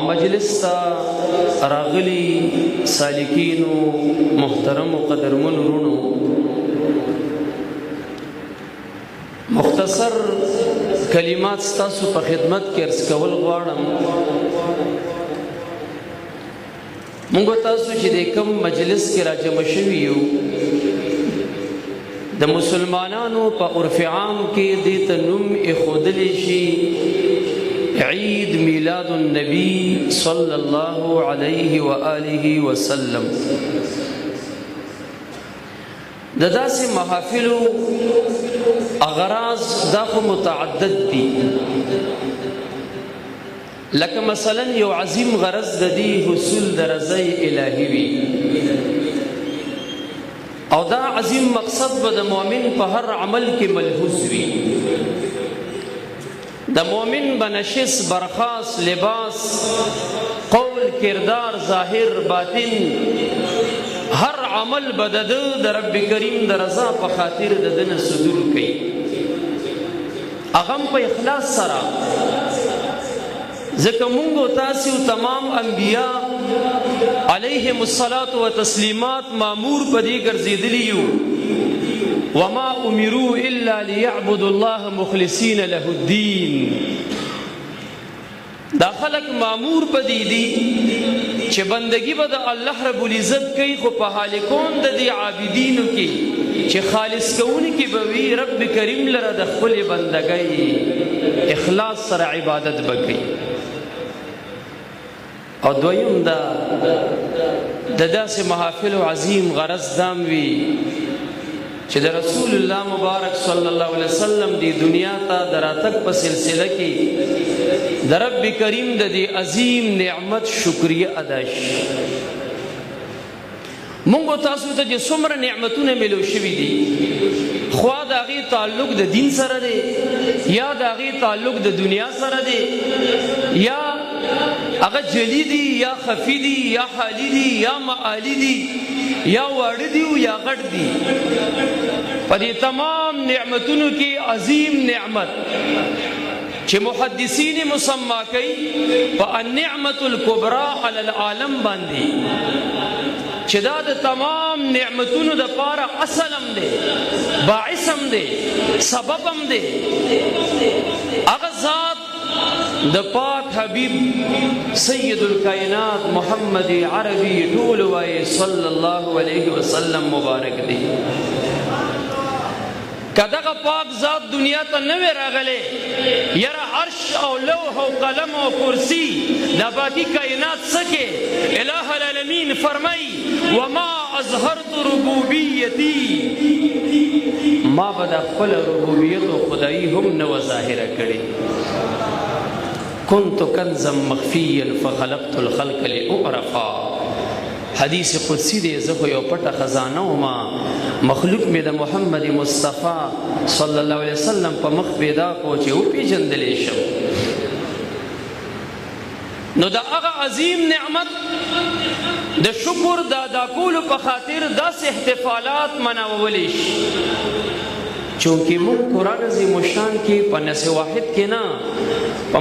مجلس ته راغلي سالکینو، محترم او قدرمن ورونو، مختصر کلمات ستاسو په خدمت کې عرض کول غواړم. موږ تاسو چې د کوم مجلس کې راجمع شوي یو، د مسلمانانو په عرف عام کې د تنوم اخودل شي عید میلاد النبی صلی الله علیه و آله وسلم. د داسې محافلو اغراض دا خو متعدد دي، لکه مثلا یو عظیم غرض د دې حصول د رضای الهی وي، او دا عظیم مقصد به د مؤمن په هر عمل کې ملحوظ وي. د مؤمن بنشس، برخاس، لباس، قول، کردار، ظاهر، باطن، هر عمل بدد د رب کریم د رضا په خاطر د دنه صدور کوي، اغم په اخلاص سره. ځکه مونږ او تاسو تمام انبیا علیهم الصلاۃ والتسلیمات مامور په دې ګرځیدلی یو، وما امروا الا ليعبدوا الله مخلصین له الدين. دا خلق مامور په دې دي چې بندگی به د الله رب العزت کوي، خو په حال کون د دې عابدینو کې چې خالص کوونکي کې به وي رب کریم لره د خپل بندګۍ اخلاص سره عبادت وکړي. او دویم دا د داسې محافل عظیم غرض دام وي چې د رسول الله مبارک صلی الله علیه وسلم دی دنیا ته دراتک په سلسله کې د رب کریم د دې عظیم نعمت شکریا ادا شي. مونږ تاسو ته چې څومره نعمتونه ملو شوي دي، خوا د هغې تعلق د دین سره دی، یا د هغې تعلق د دنیا سره دی، یا هغه جلی دي، یا خفي دي، یا حالي دي، یا معالی دي، یا واړه دي او یا غټ دي، په دې تمام نعمتونو کې عظیم نعمت چې محدثین مسما کوي په النعمت الکبرى علی العالم باندې، چې دا د تمام نعمتونو د پاره اصلم دی، باعثم دی، سببم دی، هغه ذات د پاک حبیب سید الکائنات محمد عربی ټول وای صلی الله علیه وسلم مبارک دی. کداغه پاک ذات دنیا ته نه وی راغلی، یره عرش او لوح او قلم او کرسی دا باقی کائنات سکه، الہ العالمین فرمای وما اظهرت ربوبیتی، ما به د خپل ربوبیت او خدایي هم نه ظاهره کړي. كنت كنزا مخفيا فخلقت الخلق لأعرفا، حدیث قدسی دی، زه خو یو پټه خزانه وم، مخلوق مې د محمد مصطفی صلی الله علیه وسلم په مخ پیدا کو چې وپېژندلی شم. نو د هغه عظیم نعمت د شکر د ادا کولو په خاطر داسې احتفالات مناولی شي. چونکه موږ قرآن عظیم الشان کې په نص واحد کې نه، په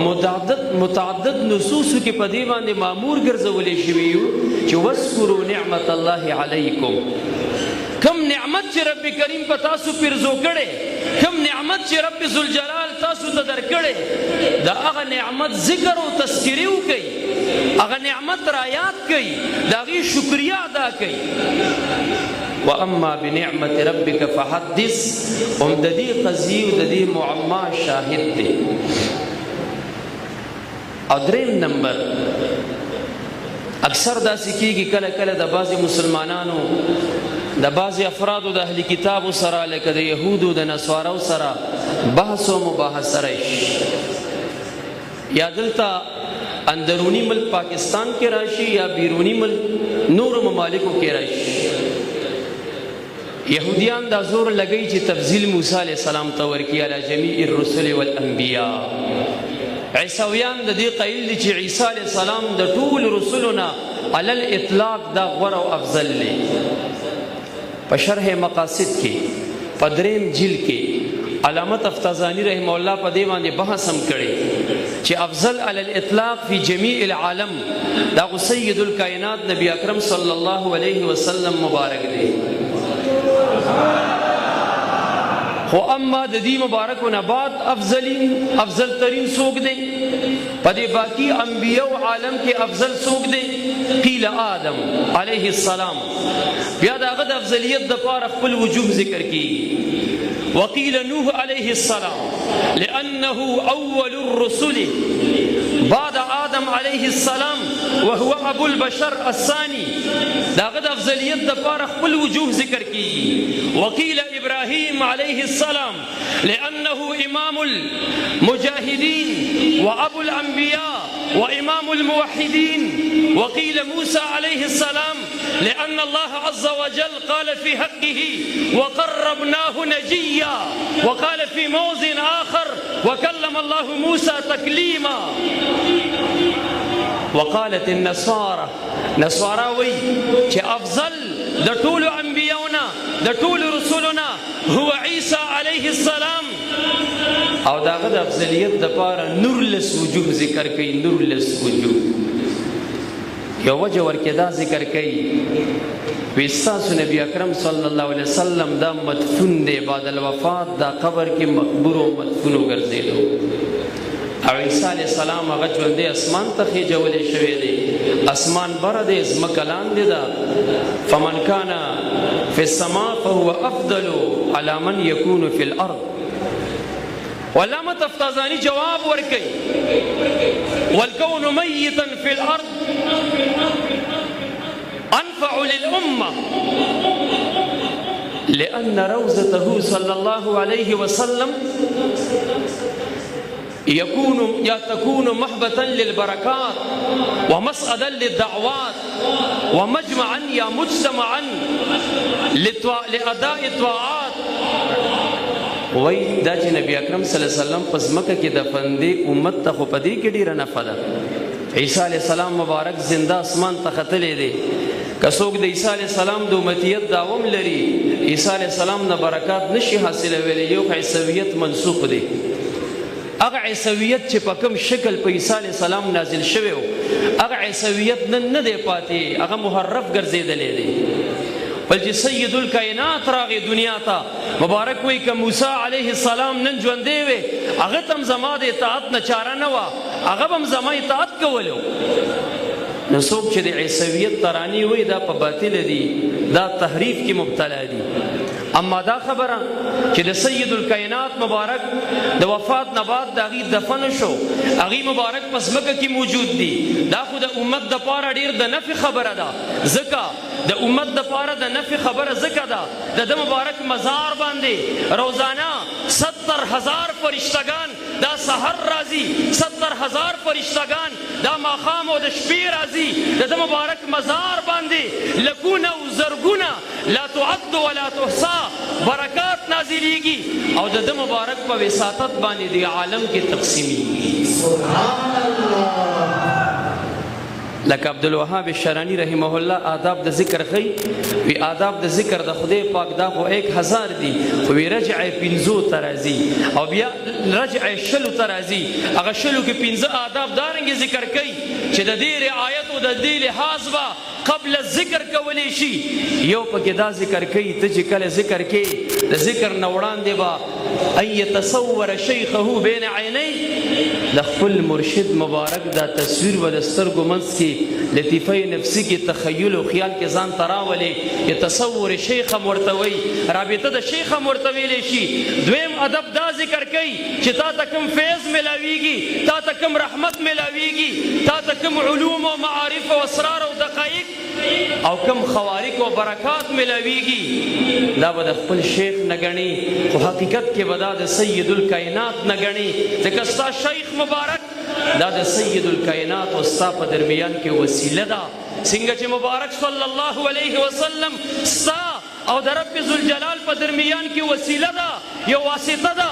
متعدد نصوصو کې په دې باندې مامور ګرځولی شوي یو چې واذکروا نعمت الله علیکم. کم نعمت چې رب کریم په تاسو پیرزو کړي، کم نعمت چې رب ذوالجلال تاسو ته درکړي، دا هغه نعمت ذکر او تذکری وکړي، هغه نعمت را یاد کړي، د هغې شکریا ادا کړي. واما بنعمت ربک فحدث، هم د دې قضیې او د دې معما شاهد دی. او دریم نمبر، اکثر داسې کیږي کله کله د بعضې مسلمانانو د بعضې افرادو د اهل کتابو سره لکه د یهودو د نصارو سره بحث او مباحثه راشي، یا دلته اندرونی ملک پاکستان کې راشي یا بیرونی ملک نور ممالکو کې راشي. يهوديان دا زور لګی چې تفضیل موسی علیه السلام ته ورکی علی جميع الرسل والانبیاء. عیسویان د دې قائل دي چې عیسی علیه السلام د ټول رسولنا علی الاطلاق دا غوره او افضل دی. په شرح مقاصد کې په دریم جلد کې علامه تفتزانی رحم الله په دې باندې بحث هم کړی چې افضل علی الاطلاق فی جمیع العالم دا غو سید الکائنات نبی اکرم صلی الله علیه وسلم مبارک دی. خو اما د دې مبارکو نه بعد افضلین افضل ترین څوک دی؟ په دې باقی انبیاء عالم کې افضل څوک دی؟ قیل آدم علیه السلام. بیا داغه د افضلیت د پاره خپل وجوه ذکر کیږي. وقیل نوح علیه السلام لأنه اول الرسل بعد آدم علیه السلام وهو ابو البشر الثاني. داغه د افضلیت د پاره خپل وجوه ذکر کیږي. وقیل ابراهیم علیه السلام لأنه امام المجاهدين وأبو الأنبياء وإمام الموحدين. وقيل موسى عليه السلام لأن الله عز وجل قال في حقه وقربناه نجيا، وقال في موضع آخر وكلم الله موسى تكليما. وقالت النصارى، نصارى وی چې افضل د ټولو انبیاونا د ټولو رسولنا هو عیسی علیه السلام. او داغه د افضلیت د پاره نور لس وجوه ذکر کوي. نور لس وجوه یو وجه ورکه دا ذکر کوي، وستاسو نبی اکرم صلی الله علیه وسلم دا مدفون دی، بعد الوفات دا قبر کې مقبور او مدفون وګرځیدو، او عیسی علیه السلام هغه ژوندی اسمان ته خېجولې شوی دی. اسمان بره دی، ځمکه لاندې ده. فمن کان فی السماء فهو افضل علی من یکون فی الارض. علامه تفتازانی جواب ورکړي، والکون میتا فی الارض انفع للامه لأن روزته صلى الله عليه وسلم يكون یا تكون محبتا للبركات ومسعدا للدعوات ومجمعا یا مجتمعا لأداء الطاعات. وای دا چې نبی اکرم صلی الله علیه وسلم پس مکه کې دفن دی، امت ته خو په دې کې ډیره نفع ده. عیسی علیه السلام مبارک زنده اسمان ته ختلی دی. که څوک د عیسی علیه السلام د امتیت داوم لري، عیسی علیه السلام نه برکات نشي حاصلولی. یو خو عیسویت منسوخ دی، هغه عیسویت چې په کوم شکل په عیسی علیه السلام نازل شوی و، هغه عیسویت نن نه دی پاتې، هغه محرف ګرځېدلی دی. بلکې سید الکائنات راغی دنیا ته مبارک وی، که موسی علیه السلام نن ژوندی وی، هغه ته هم زما د اطاعت نه چاره نه وه، هغه به هم زما اطاعت کولو. نو څوک چې د عیسویت ترانې وایي، دا په باطل دي، دا تحریف کې مبتلا دي. اما دا خبره چې د سید الکائنات مبارک د وفات نه بعد د هغې دفن شو، هغې مبارک په ځمکه کې موجود دي، دا خو د امت دپاره ډېر د نفع خبره ده. ځکه د امت دپاره د نفع خبره ځکه ده، د ده مبارک مزار باندې روزانه 70,000 فرشتګان دا سحر راځي، 70,000 فرشتګان دا ماښام او د شپې راځي. د ده مبارک مزار باندې لکونه او زرګونه لا تعد ولا تحصا برکات نازلېږي، او د ده مبارک په وساطت باندې د عالم کې تقسیمېږي. سبحان الله. لکه عبدالوهاب شرانی رحمه الله آداب د ذکر ښیي، وی آداب د ذکر د خدای پاک دا خو 1000 دي، خو وی رجع 5 ته راځي، او بیا رجع 20 ته راځي. هغه 20 کې 5 آداب دارنګې ذکر کوي چې د دې رعایت او د دې لحاظ به قبل ذکر کولی شي. یو پکې دا ذکر کوي، ته چې کله ذکر کوې، د ذکر نه وړاندې به ان يتصور شیخه بین عینی، د خپل مرشد مبارک دا تصویر به د سترګو منځ کې لطیفه نفسي کې تخیل او خیال کې ځان ته راولې، چې تصور شیخ هم ورته وایي، رابطه د شیخ هم ورته ویلی شي. دویم ادب دا ذکر کوي چې تا ته کوم فیض ملاویږي، تا ته کوم رحمت ملاویږي، تا ته کوم علوم او معارف او اسرار او دقایق او کوم خوارق او برکات ملاویږي، دا به د خپل شیخ نه ګڼي، خو حقیقت کې به دا د سید الکائنات نه ګڼي. ځکه ستا شیخ مبارک دا د سید الکائنات او ستا په درمیان کې وسیله ده. څنګه چې مبارک صلی الله علیه وسلم ستا او د رب ذوالجلال په درمیان کې وسیله ده، یو واسطه ده،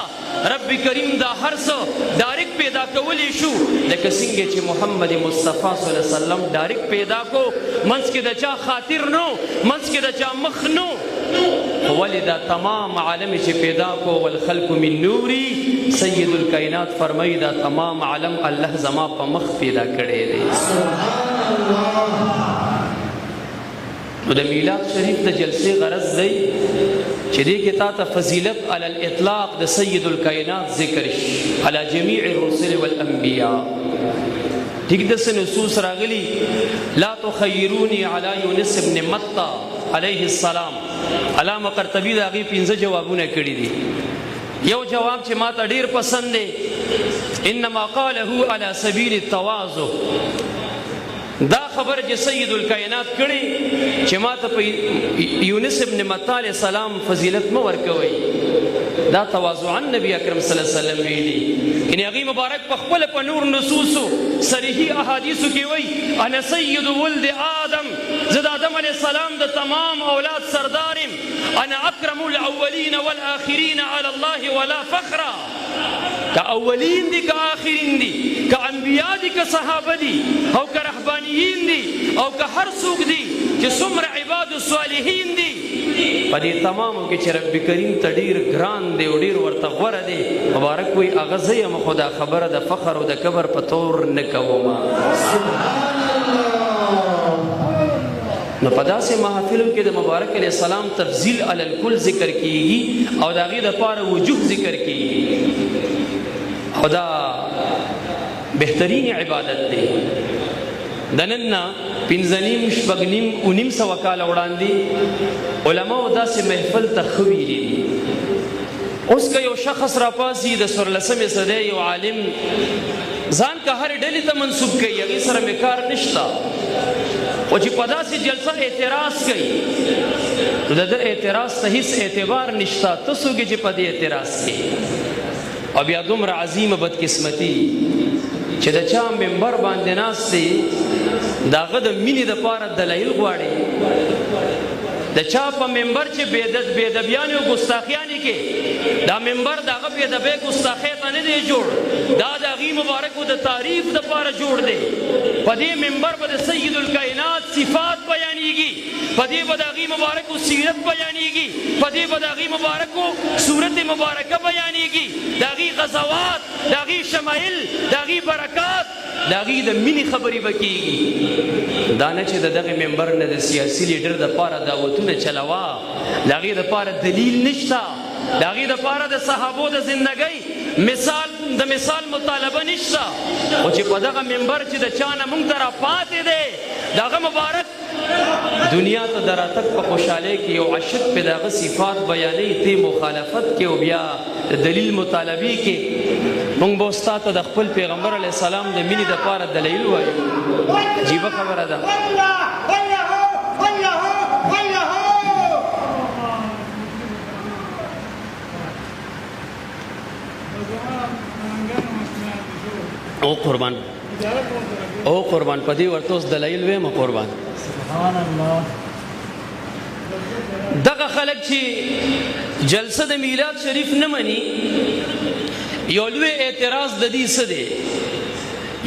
رب کریم دا هر څه ډایرک پیدا کولی شو، لکه څنګه چې محمد مصطفی صلی الله علیه وسلم ډایرک پیدا کو، منځ کې د چا خاطر نو، منځ کې د چا مخ نو. خو ولې دا تمام عالم چې پیدا کو، والخلق من نوري، سید الکائنات فرمایي دا تمام عالم الله زما په مخ پیدا کړی دی. سبحان الله. نو د میلاد شریف د جلسې غرض دی چې دې کې تا ته فضیلت علی الاطلاق د سید الکائنات ذکر شي علی جمیع الرسل والانبیاء. ټیک د نصوص راغلی، لا تخیرونی علی یونس ابن متی علیه السلام. علامه قرطبی د هغې 5 جوابونه کړي دي. یو جواب چې ما ته ډیر پسند دی، انما قاله علی سبیل التواضع. دا خبر چې سید الکائنات کړي چې ما ته په یونس ابن متی علیه السلام فضیلت مه ورکوئ، دا تواضعا نبی اکرم صلی الله علیه وسلم ویلي. یعنې هغې مبارک په خپله په نور نصوصو صریحي احادیثو کې وایي انا سید ولد آدم، زه د آدم علیه السلام د تمام اولاد سردار یم، انا اکرم الاولین والآخرین علی الله ولا فخر. که اولین دي که آخرین دي، که انبیا دي که صحابه دي، او که رهبانیین دي، او که هر څوک دي چې څومره عباد الصالحین دي، په دې تمامو کې چې رب کریم ته ډېر ګران دی او ډېر ورته غوره دی، مبارک وي هغه زه یم، خو دا خبره د فخر او د کبر په تور نه کوم. سبحان الله. نو په داسې محافلو کې د مبارک علیه السلام تفضیل علی الکل ذکر کیږي او د هغې دپاره وجوه ذکر کیږي، او دا بهترین عبادت دی. د نن نه 5.5 6.5 9.5 کاله وړاندې علماو داسې محفل ته ښه ویلي دي. اوس که یو شخص راپاڅي د 14مې صدۍ یو عالم ځان که هرې ډلې ته منسوب کوي، هغې سره مې کار نشته، خو چې په داسې جلسه اعتراض کوي نو د ده اعتراض ته هیڅ اعتبار نشته. ته څوک یې چې په دې اعتراض کوې؟ او بیا دومره عظیمه بدقسمتي چې د چا منبر باندې ناست دی د هغه د مینې دپاره دلایل غواړي، د چا په منبر چې بېدبیانې او ګستاخیانې کې، دا منبر د هغه بېدبۍ ګستاخۍ ته نه دی جوړ، دا د هغې مبارکو د تعریف دپاره جوړ دی. په دې منبر به د سید الکائنات صفات بیانېږي، په دې به د هغې مبارکو سیرت بیانېږي، په دې به د هغې مبارکو صورت مبارکه بیانېږي، د هغې غزوات، د هغې شمایل، د هغې برکات، د هغې د مینې خبرې به کېږي. دا نه چې د دغې منبر نه د سیاسي لیډر دپاره دعوتونه چلوه، د هغې دپاره دلیل نشته، د هغې دپاره د صحابو د زندګۍ مثال د مثال مطالبه نشته. خو چې په دغه منبر چې د چا نه مونږ ته راپاتې دی، د هغه مبارک دنیا ته د راتګ په خوشحالۍ کې یو عاشق پې د هغه صفات بیانوي، ته مخالفت کې او بیا د دلیل مطالبې کې. مونږ به اوس تا ته د خپل پیغمبر علیه السلام د مینې دپاره دلایل وایو. عجیبه خبره ده. او قربان، او قربان، په دې ورته اوس دلایل وایم. قربان. سبحان الله. دغه خلک چې جلسه د میلاد شریف نه مني، یو لوی اعتراض د دې څه دی؟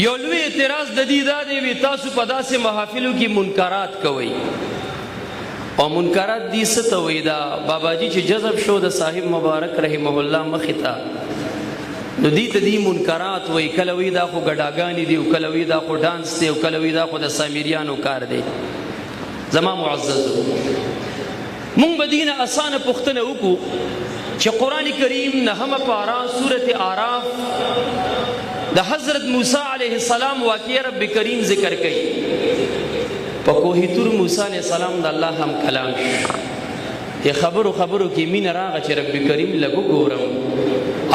یو لوی اعتراض د دې دا دی وی تاسو په داسې محافلو کې منکرات کوئ. او منکرات دي څه ته وایي؟ دا باباجي چې جذب شو د صاحب مبارک رحمه الله مخې ته، نو دې ته دي منکرات وایي. کله وایي دا خو ګډاګانې دي، او کله وایي دا خو ډانس دی، او کله وایي دا خو د سامریانو کار دی. زما معززو، مونږ به دینه اسانه پوښتنه وکړو چې قرآن کریم نهمه پارا سورت اعراف د حضرت موسی علیه السلام واقعه رب کریم ذکر کوي. په کوه تور موسی علیه السلام د الله هم کلام شو. دې خبرو خبرو کې مینه راغه چې رب کریم لږ وګورم،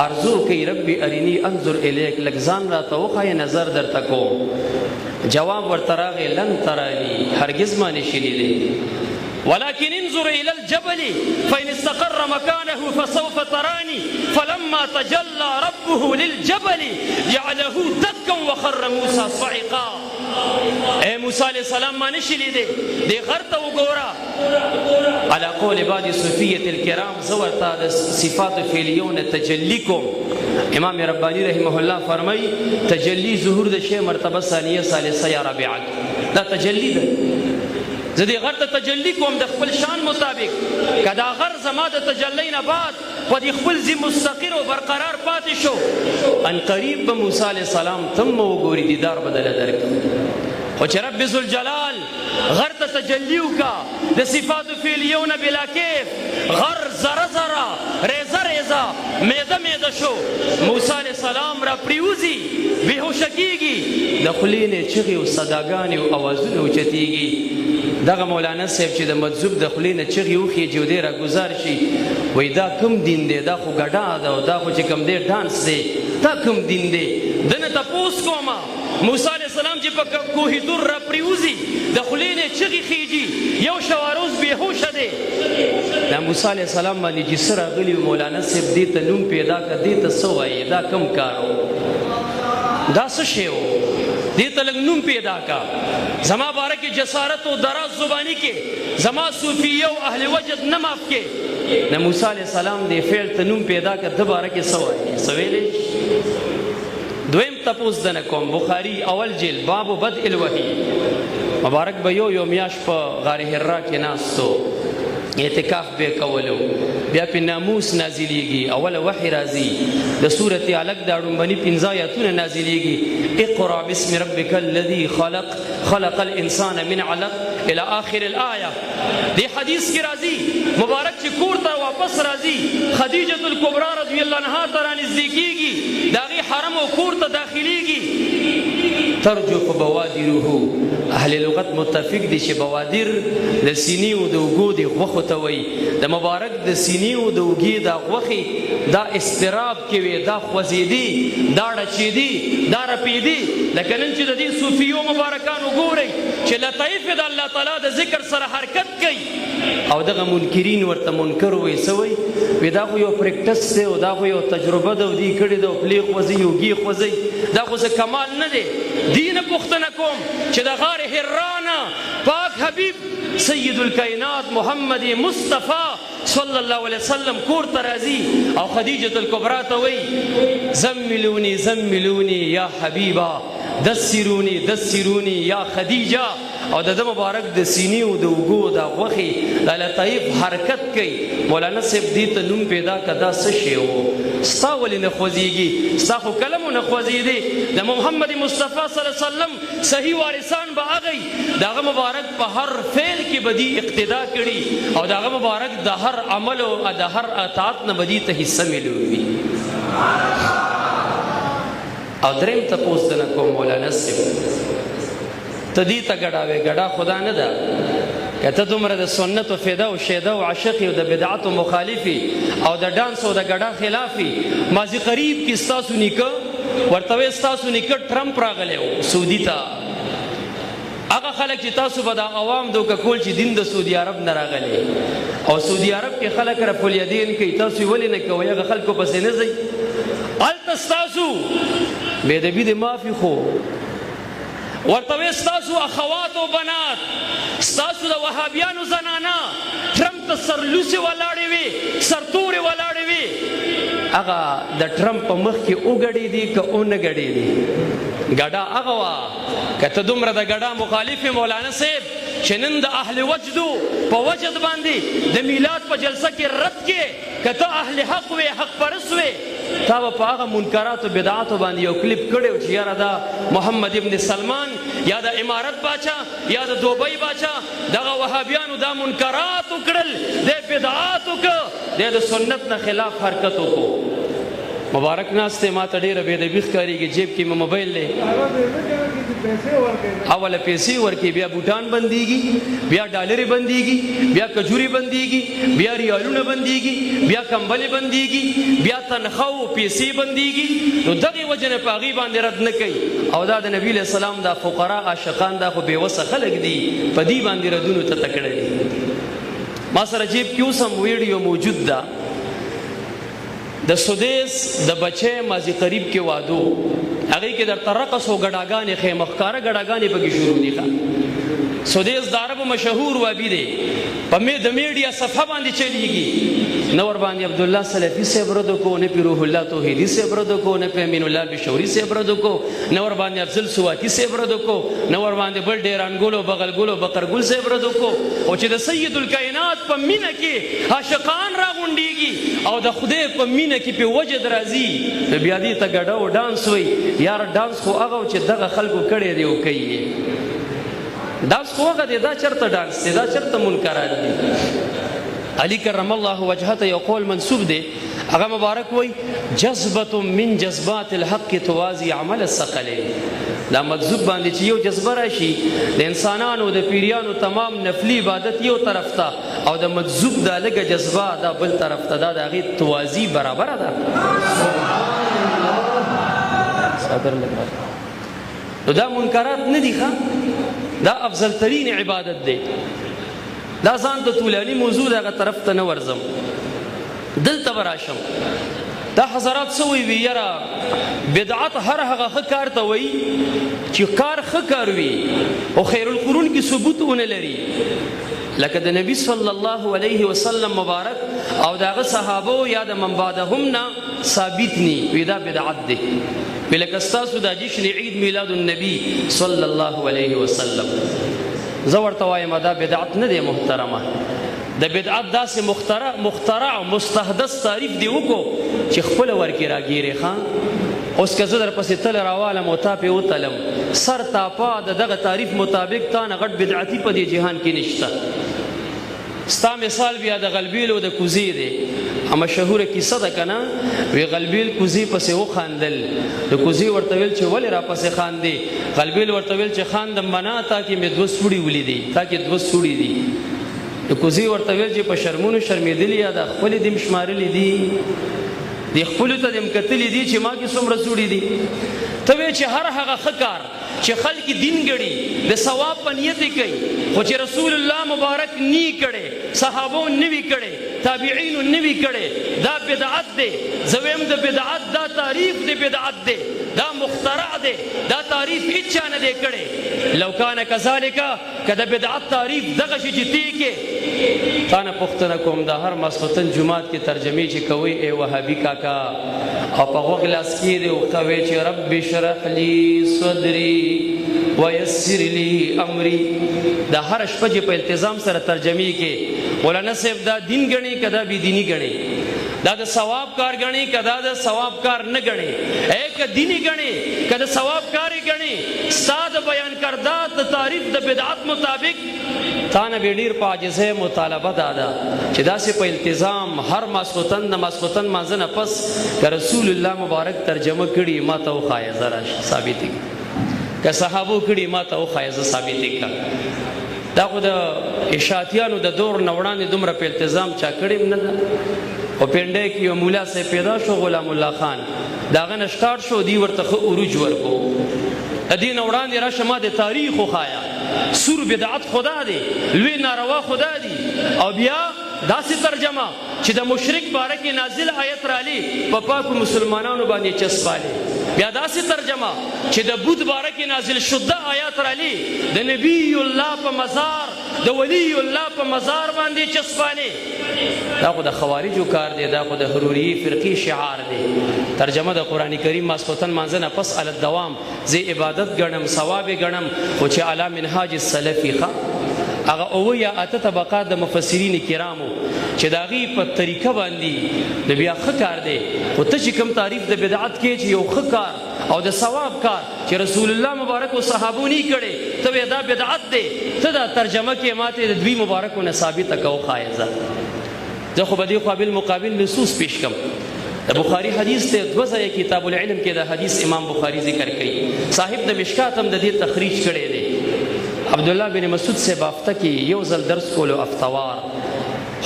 ارزو کوي رب ارینی انظر الیک، لږ ځان راته وښایه، نظر درته کوم. جواب ورته راغی لن ترانی، هرګز ما نشي لیدلی. ولكن انظر إلى الجبل فإن استقر مكانه فسوف تراني، فلما تجلى ربه للجبل جعله دكا وخر موسى صعقا. اے موسی علیہ السلام ما نشي لیدلی، دې غر ته وګوره. على قول بعض صوفیة الكرام زه ورته د صفات فعلیو نه تجلی کوم. امام ربانی رحمه الله فرمایي تجلی ظهور د شی مرتبه ثانیه ثالثه یا رابعه، دا تجلی ده. زه دې غر ته تجلی کوم د خپل شان مطابق، که دا غر زما د تجلی نه بعد په دې خپل ځای مستقر او برقرار پاتې شو، ان قریب به موسی علیه السلام تم وګوري، دیدار به دله درکړي. خو چې رب ذوالجلال غر ته تجلی وکړه د صفات فعلیو نه بلا کیف، غر ذره ذره، ریزه ریزه، میده میده شو. موسی علیه السلام را پریوځي، بېهوشه کېږي، د خولې نه چغې او صداګانې او اوازونه اوچتېږي. دغه مولانا صاحب چې د مجذوب د خولې نه چغې وخېږي او دی راګوزار شي، وایي دا کوم دین دی؟ دا خو ګډا ده او دا خو چې کوم دی ډانس دی، دا کوم دین دی؟ ده نه تپوس کومه. موسی علیه السلام چې په کوه طور را پریوځي، د خولې نه چغې خېږي، یو شواروز بېهوشه دی. دا موسی علیه السلام باندې چې څه راغلي، مولانا صاحب دې ته نوم پیدا کړه، دې ته څه وایې؟ دا کوم کار و؟ دا څه شی و؟ دې ته لږ نوم پیدا کا. زما باره کې جسارت او دراز زبانی کې زما صوفیه او اهل وجد نه معاف کې. د موسی علیه السلام دې فعل ته نوم پیدا کړه، ده باره کې څه وایې؟ څه ویلی؟ دویم تپوس دنه کوم. بخاری اول جیل، باب بدء الوحی. مبارک به یو یو میاش په غار حرا کې ناستو، اعتکاف به کولو، بیا په ناموس نازلیږي، اوله وحی راځي، د سورة علق د اړومبني 5 آیاتونه نازلیږي، اقرا باسم ربک الذي خلق، خلق الانسان من علق، الى آخر الآیه. دی حدیث کې راځي، مبارک چې کور ته واپس راځي، خدیجه الکبرى رضی الله عنها ته رانږدې کیږي، د هغې حرم او کور ته داخلیږي، ترجف بوادره. اهل لغت متفق دي چې بوادر د سینې او د اوږو د غوښو ته وایي. د مبارک د سینې او د اوږې دا غوښې دا اضطراب کې وې، دا خوځېدې، دا ړچېدې، دا رپېدې، لکه نن چې د دې صوفیو مبارکانو ګورئ چې لطیف د الله تعالی د ذکر سره حرکت کوي، او دغه منکرین ورته منکر وایي. څه وایي؟ وایي دا خو یو پریکټس دی او دا خو یو تجربه ده او دوی کړې ده او پلې خوځوي، اوږې خوځوي، دا خو څه کمال نه دی. دې نه پوښتنه کوم چې د غار حرا نه پاک حبیب سید الکائنات محمد مصطفی صلی الله علیه وسلم کور ته راځي او خدیجة الکبرى ته وایي زملوني زملوني یا حبیبا، دسروني دسروني یا خدیجه، او د ده مبارک د سینې او د اوږو دا غوښې د لطیف حرکت کوي. مولانا صاحب دې ته نوم پیدا که، دا څه شی و؟ ستا ولې نه خوځېږي؟ ستا خو کله مو نه خوځېدې. د محمد مصطفی صلی الله علیه وسلم صحیح وارثان به هغه د هغه مبارک په هر فعل کې به دي اقتدا کړي او د هغه مبارک د هر عمل او د هر اطاعت نه به دي ته حصه ملوي. او دریم تپوس دنه کوم، مولانا صاحب ته دې ته ګډاوې، ګډا خدا نه ده، که ته دومره د سنت او فدا او شیدا او عاشق او د بدعت او مخالفي او د ډانس او د ګډا خلافي، ماضي قریب کې ستاسو نیکه ورته وایي، ستاسو نیکه ټرمپ راغلی و سعودي ته، هغه خلک چې تاسو به دا عوام دوکه کول چې دین د سعودي عرب نه راغلی او سعودي عرب کې خلک رفع الیدین کوي، تاسو یې ولې نه کوئ؟ هغه خلکو پسې نه ځئ. هلته ستاسو بې ادبي دې معافي، خو ورته وایي ستاسو اخوات او بنات، ستاسو د وهابیانو زنانه ټرمپ ته سرلوڅې ولاړې وې، سرتورې ولاړې وې، هغه د ټرمپ په مخ کې وګډېدې که ونه ګډېدې؟ ګډا هغه وه. که ته دومره د ګډا مخالف یې مولانا صاحب چې نن د اهل وجدو په وجد باندې د میلاد په جلسه کې رد کې، که ته اهل حق وې، حق پرست وې، تا به په هغه منکراتو بدعاتو باندې یو کلیپ کړی و چې یاره دا محمد ابن سلمان یا د امارت باچا یا د دوبۍ باچا دغه وهابیانو دا منکرات وکړل، دی بدعات وکړ، دی د سنت نه خلاف حرکت وکړو. مبارک ناست دی، ما ته ډېره بې ادبي ښکارېږي، جیب کې مې موبایل دی، اوله پیسې ورکړي، بیا بوټان بندېږي، بیا ډالرې بندېږي، بیا کجورې بندېږي، بیا ریالونه بندېږي، بیا کمبلې بندېږي، بیا تنخوا او پیسې بندېږي. نو دغې وجې نه په هغې باندې رد نه کوي. او دا د نبي علیه السلام دا فقرا عاشقان دا خو بېوسه خلک دي، په دې باندې ردونو ته تکړه دي. ما سره جیب کې اوس هم ویډیو موجود ده، د سدیس د بچی ماضي قریب کې وادو، هغې کې درته رقص او ګډاګانې ښیم، ښکاره ګډاګانې پکې شروع دي. ښه، سودیس د عربو مشهور وابي دی، په مې د میډیا صفحه باندې چلیږي. نه ور باندې عبد الله سلفي صاحب رد کو، نه پی روح الله توحیدي صاحب رد کو، نه پی امین الله بشوري صاحب رد کو، نه ور باندې افضل سواتی صاحب رد کو، نه ور باندې بل ډیرانګول او بغلګول او بقرګل صاحب رد کو. او چې د سید الکائنات په مینه کې عاشقان راغونډیږي او د خدای په مینه کې په وجد راځي، نو بیا دې ته ګډه او ډانس وي. یار، ډانس خو هغه چې دغه خلکو کړی دی او کوي. ډانس خو هغه دی، دا چرته ډانس دی؟ دا چرته منکرات دي؟ علی کرم الله وجهه ته یو قول منسوب دی، هغه مبارک وای: جذبه من جذبات الحق توازی عمل الثقلین. دا مجذوب باندې چې یو جذبه راشي، د انسانانو د پیریانو تمام نفلی عبادت یو طرف ته او د مجذوب دا لږه جذبه دا بل طرف ته، دا د هغې توازی برابره ده. صادر لږ، نو دا منکرات نه دي ښه، دا افضل ترین عبادت دی. دا ځان ته طولاني موضوع ده، هغه طرف ته نه ورځم، دلته به راشم. دا حضرات څه وایي؟ وي یاره، بدعت هر هغه ښه کار ته وایي چې کار ښه کار وي او خیر القرون کې ثبوت ونه لري، لکه د نبی صلی الله علیه وسلم مبارک او د هغه صحابو یا د من بعدهم نه ثابت نی، وی دا بدعت دی. وی لکه ستاسو دا جشن عید میلاد النبی صلی الله علیه وسلم. زه ورته وایم، دا بدعت نه دی محترمه. د بدعت داسې مخترع او مستحدث تعریف دی وکړو چې خپل ورکې راګیرې. ښه، اوس که زه درپسې تل راوالم او تا پې وتلم، سر تا پا د دغه تعریف مطابق تا نه غټ بدعتي په دې جهان کې نشته. ستا مثال بیا د غلبیل او د کوزې دی. مشهوره کیسه ده که نه؟ وی غلبیل کوزې پسې وخاندل. د کوزې ورته ویل چې ولې راپسې خاندې؟ غلبیل ورته ویل چې خاندم منا، تا کې مې دوه سوړي ولیدې، تا کې دوه سوړي دي. د کوزې ورته ویل چې په شرمونو شرمېدلي یا د خپلې دیم شمارلي دي، د خپلو ته دیم کتلي دي چې ما کې څومره سوړي دي. ته وې چې هر هغه ښه کار چې خلک دین ګڼي، د ثواب په نیت یې کوي، خو چې رسول الله مبارک نی کړي، صحابو نه وي کړي، تابعینو نه وي کړي، دا بدعت دی. زه وایم د بدعت دا تعریف دی بدعت دی، دا مخترع دی، دا تعریف هیچا نه دی کړی. لو کان کذالک، که د بدعت تعریف دغه شي چې تی کې، تا نه پوښتنه کوم، د هر ماسخوتن جومات کې ترجمې چې کوئ ای وهابي کاکا، او په غوږ لاس کې دی وکوي چې رب اشرح لي صدري ويسر لي امري، د هر شپه چې په التزام سره ترجمې کې، مولانا صاحب دا دین ګڼي که دا بې دیني ګڼي؟ دا د ثواب کار ګڼي که دا د ثواب کار نه ګڼي؟ ای که دیني ګڼي، که د ثواب کار یې ګڼي، ستا د بیان کرده د تعریف د بدعت مطابق تا نه به ډېر په عاجزۍ مطالبه دا ده چې داسې په التزام هر ماسخوتن د ماسخوتن مانځه نه پس که رسول الله مبارک ترجمه کړي، ما ته وښایه، زه راشي ثابتې کړه. که صحابو کړي، ما ته وښایه، زه ثابتې کړه. دا خو د اشاعتیانو د دور نه وړاندې دومره په التزام چا کړې هم نه ده. او پنډۍ کې یو مولا صاحب پیدا شو، غلام الله خان، د هغه نه سټارټ شو، دی ورته ښه عروج ورکو. د دې نه وړاندې راشه ما د تاریخ وښایه. سور بدعت خدا دی، لوی ناروا خدا دی، او بیا داسې ترجمه چې د مشرک باره کې نازل آیت رالی، په پاکو مسلمانانو باندې چسپالي. بیا داسې ترجمه چې د بت باره کې نازل شده آیات رالی، د نبی الله په مزار، د ولی الله په مزار باندې چسپالي. دا خو د خوارجو کار دی، دا خو د حروریې فرقې شعار دی. ترجمه د قرآن کریم ماسخوتن مانځه نه پس علی الدوام زه عبادت ګڼم، ثواب یې ګڼم، خو چې علی منهاج السلفي ښه، هغه اووه یا اته طبقات د مفسرین کرامو چې د هغې په طریقه باندې د بیا ښه کار دی. خو ته چې کوم تعریف د بدعت کې چې یو ښه کار او د ثواب کار چې رسول الله مبارک او صحابو نی کړي، ته وې دا بدعت دی. ته دا ترجمه کې ماته د دوی مبارکو نه ثابته کو خایزه. زه خو به دې خوا بالمقابل نصوص پیش کم. د بخاری حدیث ته، دوه ځایه کتاب العلم کې د حدیث امام بخاری ذکر کړي، صاحب د مشکات هم د دې تخریج کړی دی. عبد الله بن مسعود صاحب هفته کې یو ځل درس کولو افتوار.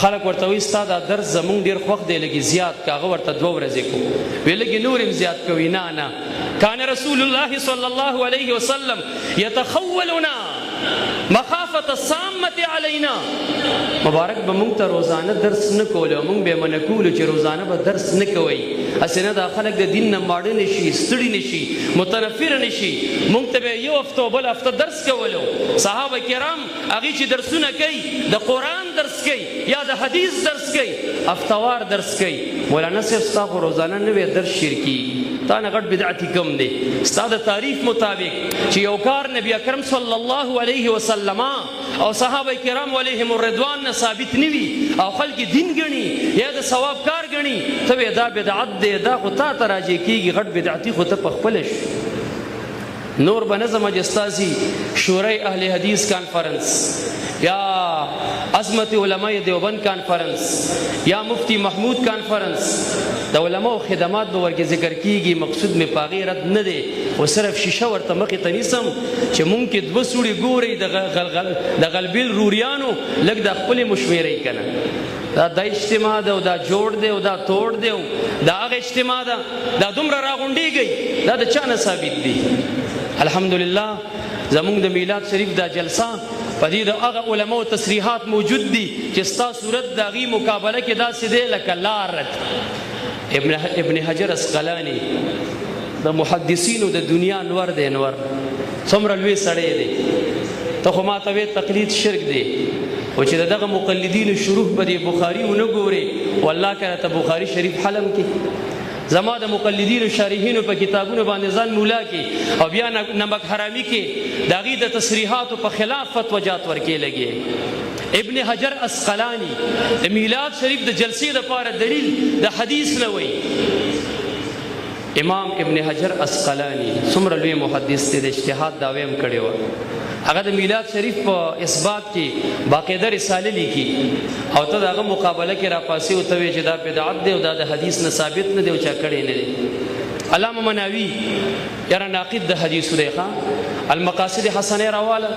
خلک ورته وایي، ستا دا درس زمونږ ډېر خوښ دی، لږې زیات که. هغه ورته دوه ورځې کو، وی لږې نور هم زیات کوي. نه نه، کان رسول الله صلی الله علیه وسلم یتخولنا. مخافة السامة علینا. مبارک به مونږ ته روزانه درس نه کولو، مونږ به منع کولو چې روزانه به درس نه کوئ، هسې نه دا خلک د دین نه ماړه نه شي، ستړي نه شي، متنفر نه شي. مونږ ته به یو هفته او بل هفته درس کولو. صحابه کرام هغوی چې درسونه کوي، د قرآن درس کوي یا د حدیث درس کوي، هفتوار درس کوي. مولانا صاحب ستا خو روزانه نوی درس شیر کېږي، تا نه غټ بدعتي کم دی. ستا د تعریف مطابق چې یو کار نبی اکرم صلی الله علیه وسلم او صحابه کرام علیهم الرضوان نه ثابت نه وي او خلک دین ګڼي یا د ثواب کار ګڼي، ته وایې دا بدعت دی، دا خو تا ته راجع کېږي، غټ بدعتي خو ته په خپله شو. نور به نه ځم چې ستاسې شورای اهل حدیث کانفرنس یا عظمت علماء دیوبند کانفرنس یا مفتی محمود کانفرنس، د علماو خدمات به ورکې ذکر کیږي، مقصود مې په هغې رد نه دی، خو صرف شیشه ورته مخې ته نیسم چې مونږ کې دوه سوړي ګورئ د غلبیل روریانو، لږ د خپلې مشورې که نه، دا دا اجتماع ده او دا جوړ دی او دا توړ دی او دا هغه اجتماع ده، دا دومره راغونډېږئ، دا د چا نه ثابت دي؟ الحمدلله زمونږ د میلاد شریف دا جلسه په دې د هغه علماو تصریحات موجود دي چې ستا صورت د هغې مقابله کې داسې دی لکه لارت. ابن حجر عسقلاني د محدثینو د دنیا نور دی، نور څومره لوی سړی دی. ته خو ما ته وې تقلید شرک دی، خو چې د دغه مقلدینو شروح په دې بخاري ونه ګورې، والله که راته بخاري شریف حلم کې زما د مقلدینو شارحینو په کتابونو باندې ځان مولا کې او بیا نمک حرامي کې د هغې د تصریحاتو په خلاف فتوجات ورکې لګې. ابن حجر عسقلاني د میلاد شریف د جلسې دپاره دلیل د حدیث نه وایي. امام ابن حجر عسقلاني څومره لوی محدث دی، د اجتهاد دعوی هم کړې وه. هغه د میلاد شریف په اثبات کې باقاعده رساله لیکي او ته د هغه مقابله کې راپاسې او ته وایې چې دا بدعت دی او دا د حدیث نه ثابت نه دی او چا کړی نه دی. علامه مناوي یاره ناقد د حدیثو دی، ښه المقاصد حسنه راواله،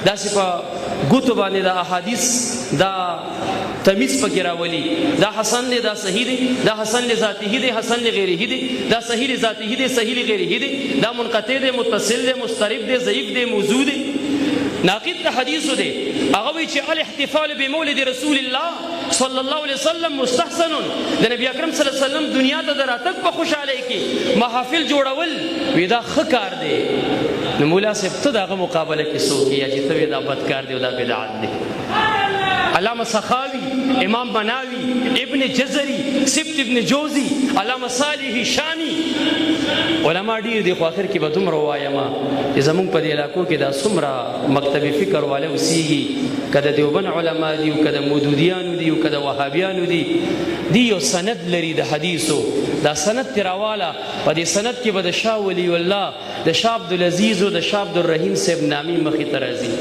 داسې په ګوتو باندې د احادیث دا تمیز پکې راولي، دا حسن دی، دا صحیح دی، دا حسن لذاته دی، حسن لغیره دی، دا صحیح لذاته دی، صحیح لغیره دی، دا منقطع دی، متصل دی، مضطرب دی، ضعیف دی، موضوع دی. ناقد د حدیثو دی. هغه وایي چې الاحتفال بمولد رسول الله صلی الله علیه وسلم مستحسن، د نبی اکرم صلی الله علیه وسلم دنیا ته د راتګ په خوشحالۍ کې محافل جوړول وی دا ښه کار دی. نو مولا صاحب ته د هغه مقابله کې څوک یې چې ته وایې دا بد کار دی او دا بدعت دی؟ علامه سخاوي، امام بناوي، ابن جزري، سبت ابن جوزي، علامه صالح شامي، علما ډیر دي. خو آخر کې به دومره ووایم چې زمونږ په دې علاقو کې دا څومره مکتب فکر والا اوسېږي، که د دیوبند علما دي او که د مودودیانو دي او که د وهابیانو دي، دی یو سند لري د حدیثو، دا سند ترې راواله. په دې سند کې به د شاه ولی الله، د شاه عبدالعزیز او د شاه عبدالرحیم صاحب نامې مخې ته راځي.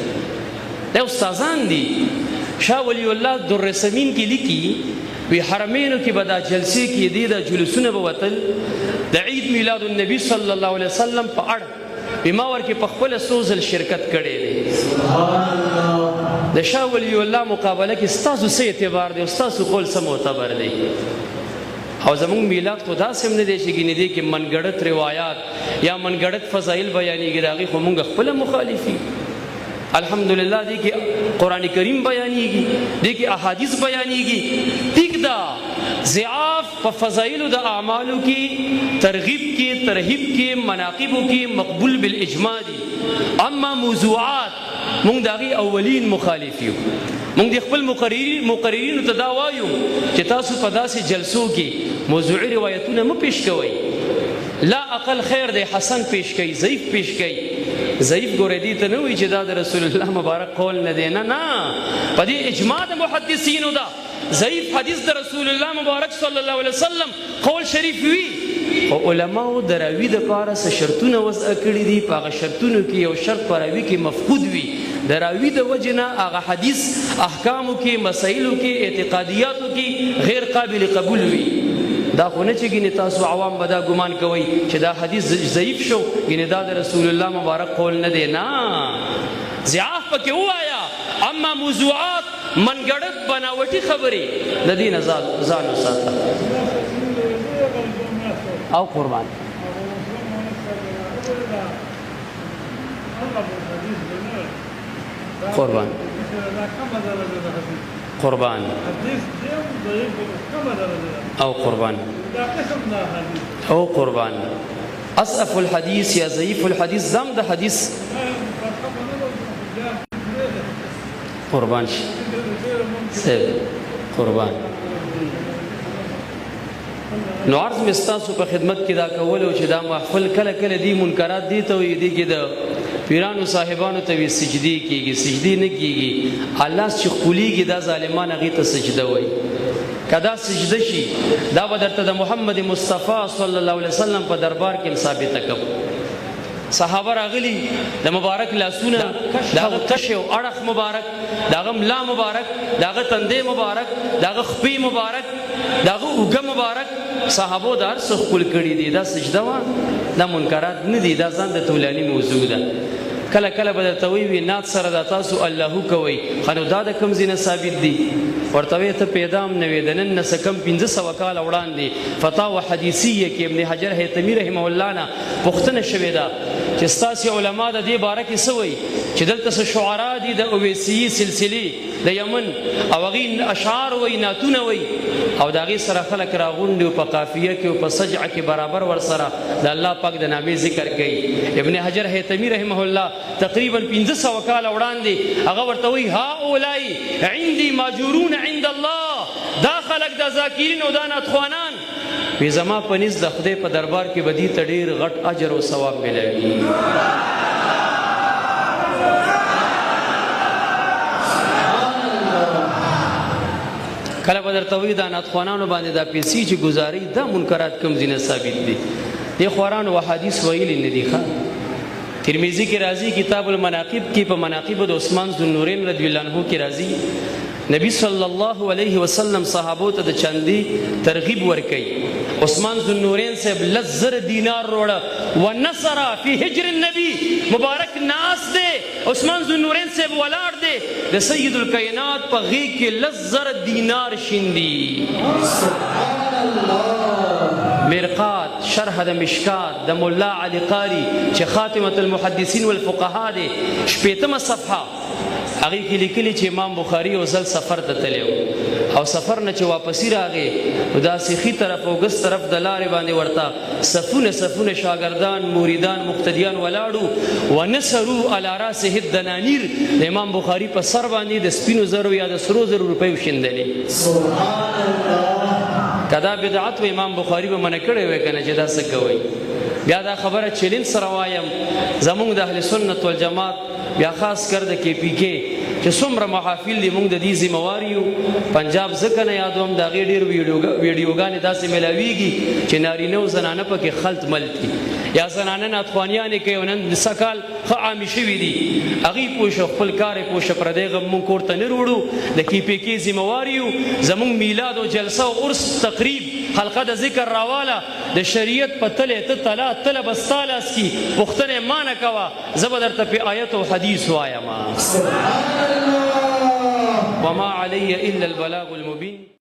دا استادان دي. شاه ولی الله درسمین کې لیکي وی حرمینو کې به دا جلسې کېدې، دا جلوسونه به وتل د عید میلاد النبی صلی الله علیه وسلم په اړه، وی ما ورکې په خپله څو ځل شرکت کړی دی. د شاه ولی الله مقابله کې ستاسو څه اعتبار دی او ستاسو قول څه معتبر دی؟ او زمونږ میلاد خو داسې هم نه دی چې ګینې دې کې منګړت روایات یا منګړت فضایل بیانېږي، د هغې خو مونږ خپله مخالفي. الحمدلله دې کې قرآن کریم بیانېږي، دې کې احادیث بیانېږي. ټیک ده، ضعاف په فضایلو د اعمالو کې، ترغیب کې، ترهیب کې، مناقبو کې مقبول بالاجماع دي. اما موضوعات مونږ د هغې اولین مخالف یو. مونږ د خپل مقررینو ته دا وایو چې تاسو په داسې جلسو کې موضوعي روایتونه مه پیش کوئ، لا اقل خیر دی حسن پیش کوي، ضعیف پیش کوي. ضعیف ګورې دې ته نه وایي چې دا د رسول الله مبارک قول نه دی، نه نه، په دې اجماع د محدثینو ده. ضعیف حدیث د رسول الله مبارک صلی الله علیه وسلم قول شریف وي، خو علماو د راوي دپاره څه شرطونه وضع کړي دي. په هغه شرطونو کې یو شرط په راوي کې مفقود وي، د راوي د وجې نه هغه حدیث احکامو کې، مسایلو کې، اعتقادیاتو کې غیر قابل قبول وي. دا خو نه چې ګینې تاسو عوام به دا ګمان کوئ چې دا حدیث ضعیف شو ګینې دا د رسول الله مبارک قول نه دی، نه، ضعاف پکې ووایه. اما موضوعات، منګړت، بناوټي خبرې د دې نه ځان وساته. او قربان قربان قربان او قربان او قربان. اصف الحديث یا ضعیف الحدیث زم د حدیث قربان شي سیب قربان. نو عرض مې ستاسو په خدمت کې دا کولو چې دا محفل کله کله دی منکرات دي ته وي، دي کې د پیرانو صاحبانو ته وي سجدي کیږي، سجدي نه کیږي. الله چې خوليږي دا ظالمان هغې ته سجده وایي. که دا سجده شي دا به درته د محمد مصطفی صلی الله علیه وسلم په دربار کې هم ثابته کړم. صحابه راغلي د مبارک لاسونه، د هغه تش او اړخ مبارک، د هغه ملا مبارک، د هغه تندې مبارک، د هغه خپې مبارک، د هغه اوږه مبارک، صحابو د هر څه ښکل کړي دي. دا سجده وه، دا منکرات نه دي، دا ځان د تولاني موضوع ده. کله کله به درته وایي نعت سره دا تاسو الله کوئ، ښه نو دا د کوم ځای نه ثابت دي؟ ورته وایي ته پیدا هم نه وې، د نن نه څه کم 500 کاله وړاندې فتاوه حدیثیه کې ابن حجر هیتمي رحمه الله نه پوښتنه شوې ده چې ستاسې علما د دې باره کې څه وایي چې دلته څه شعرا دي د اویسیي سلسلې د یمن او هغې اشعار وایي، نعتونه وایي، او د هغې سره خلک راغونډي او په قافیه کې او په سجعه کې برابر ورسره د الله پاک د نامې ذکر کوي. ابن حجر هیتمي رحمه الله تقریبا 500 کاله وړاندې هغه ورته وایي هؤلاء عندي ماجورون عند الله، دا خلک د ذاکرین او دا نعتخوانان وی زما په نزد د خدای په دربار کې به دې ته ډېر غټ اجر او ثواب ملاوي. کله به درته وایي دا نعتخوانانو باندې دا پیسې چې ګزاري دا منکرات کوم ځای نه ثابت دي؟ دې خوارانو احادیث ویلي نه دي. ښه ترمذي کې راځي، کتاب المناقب کې په مناقب د عثمان ذوالنورین رضی الله عنه کې راځي، نبی صلی الله علیه وسلم صحابو ته د چاندي ترغیب ورکوي. عثمان ذوالنورین صاحب 10,000 دینار روړه ونصر فی هجر النبی، مبارک ناس دی عثمان ذوالنورین صاحب ولاړ دی د سید الکائنات په غیږ کې 10,000 دینار شیندي. سبحان الله. مرقات شرح د مشکات د مولا علی قاری چې خاتمة المحدثین والفقهاء دی، 60 صفحه هغې کې لیکلي چې امام بخاري یو ځل سفر ته تللی او سفر نه چې واپسي راغی نو داسې ښي طرف او ګس طرف د لارې باندې ورته صفونه صفونه شاګردان مریدان مقتدیان ولاړو ونسرو علی راسه الدنانیر، د امام بخاري په سر باندې د سپینو زرو یا د سرو زرو روپۍ وشیندلې. سبحان الله. که دا بدعت و امام بخاري به منع کړی وی که نه چې دا څه کوئ. بیا دا خبره چلین سره وایم، زموږ د اهل سنت والجماعت بیا خاص کر د کې پی کې چې څومره محافل دي موږ د دې ذمهوار یو. پنجاب ځکه نه یادوم، د هغې ډېر ویډیوګانې داسې میلاویږي چې نارینه او زنانه پکې خلط ملت دي، یا زنانه نعتخوانیانې کوي او نن سږکال ښه عامې شوي دي. هغوی پوه شو، خپل کار یې پوه شو، پردی غم موږ کور ته نه روړو. د کې پی کې ذمهوار یو. زموږ میلاد او جلسه او عرس تقریب حلقه د ذکر راواله، د شریعت په تلې ته تله تله به ستا لاس کي، پوښتنه یې ما نه کوه، زه به درته په آیت او حدیث وایم. سبحان الله. وما علی الا البلاغ المبین.